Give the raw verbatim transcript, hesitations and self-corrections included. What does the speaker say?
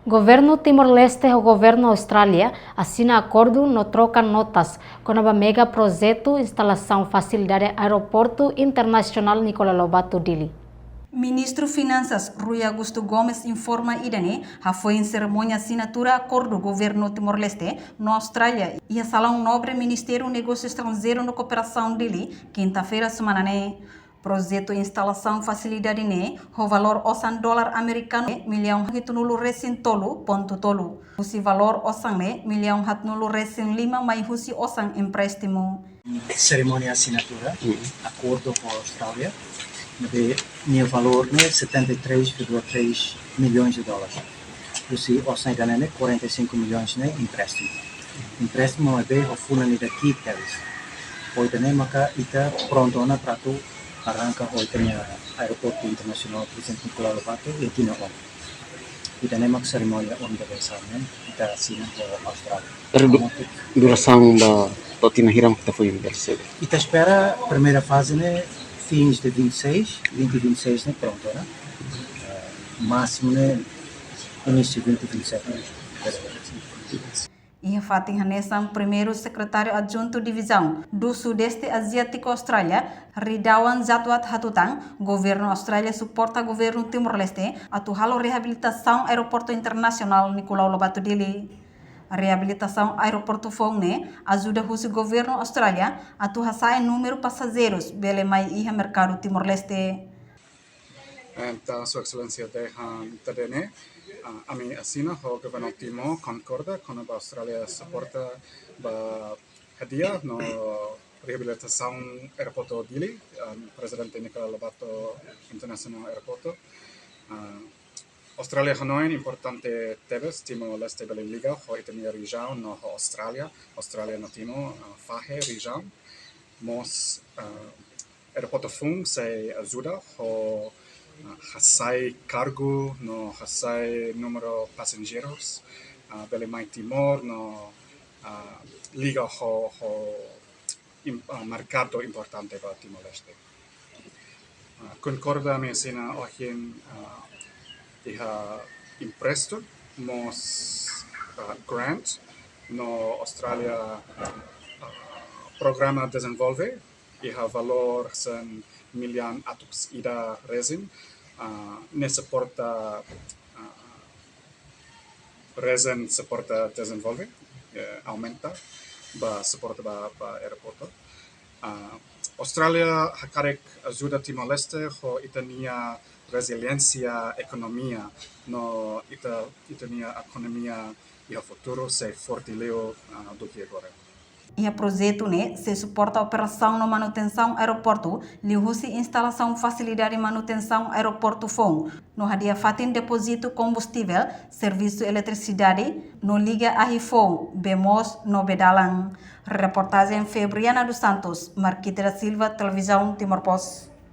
Governu Timor-Leste ho Governu Austrália asina akordu no troka notas kona-ba mega projetu instalasaun fasilidade Aeroportu Internasionál Nicolau Lobato Dili. Ministru Finansas Rui Augusto Gomes informa ida-ne'e hafoin serimónia asinatura akordu Governu Timor-Leste no Austrália iha Salaun Nobre Ministériu Negósiu Estranjeiru no Kooperasaun Dili, kinta-feira semana ne'e. Projetu instalasaun fasilidade ne'e ho valór osan dolar amerikanu millaun hitunulu resin tolu pontu tolu. Husi valór osan ne'e millaun haatnulu resin lima mai husi osan empréstimu. Serimónia asinatura akordu ho Austrália, ne'ebé nia valór ne'e setenta e três vírgula três milhões de dólares. Husi osan ida-ne'e quarenta e cinco milhões ne'e empréstimu. Empréstimu ne'ebé ho fulan ida ki'ik tebes. Ohin ne'e maka ita prontu ona para atu arranka ho ita-nia Aeroportu Internasionál Prezidente Nicolau Lobato iha tinan oin. Ida-ne'e mak serimónia ohin ne'ebé ita asina ho Austrália. Pero du-, durasaun ba to'o tinan hira mak ita foin bele sebe? Ita espera primeira faze ne'e fins de vinte e seis, vinte vinte e seis ne'e prontu, ne'e? Eh, másimu ne'e inísiu vinte vinte e sete ne'e. Iha fatin hanesan, Primeiru Sekretáriu Adjuntu Divizaun do Sudeste Asiático Austrália, Ridawan Jadwat hatutan, Governu Austrália suporta Governu Timor-Leste atu halo reabilitasaun Aeroportu Internasionál Nicolau Lobato Dili. Reabilitasaun aeroportu foun ne'e ajuda husi Governu Austrália atu hasa'e númeru pasajeirus bele mai iha merkadu Timor-Leste. Entaun, Sua Exelénsia dehan ida-ne'e, ah, ami asina ho Governu Timor konkorda kona-ba Austrália suporta ba hadi'a no reabilitasaun Aeroportu Dili, ah, Prezidente Nicolau Lobato International Airport. Ah, Austrália hanoin importante tebes Timor-Leste bele liga ho ita-nia rejiaun no ho Austrália, Austrália no Timor, ah, fahe rejiaun. Mós, ah, aeroportu foun sei ajuda ho, ah, hasai kargu no hasai númeru pasajeirus, ah, bele mai Timor no, ah, liga ho, ho im-, ah, merkadu importante ba Timor-Leste. Ah, konkorda ami asina ohin, ah, iha empréstimu, mós, ah, grant no Austrália, ah, programa dezenvolve iha valór cem milhões atus ida resin, ah, ne'e suporta, ah, resin suporta dezenvolve, eh, aumenta ba suporta ba, ba aeroportu. Ah, Austrália hakarak ajuda Timor-Leste ho ita-nia reziliénsia ekonomia no ita, ita-nia ekonomia iha futuru sei forte liu, ah, duké agora. Iha projetu ne'e sei suporta operasaun no manutensaun aeroportu, liuhusi instalasaun fasilidade manutensaun aeroportu foun, no hadi'a fatin depózitu kombustivel, servisu eletrisidade, no liga ahi foun, bee moos no bee dalan. Reportajen Febriana dos Santos, Marquita da Silva, Televizaun Timor Post.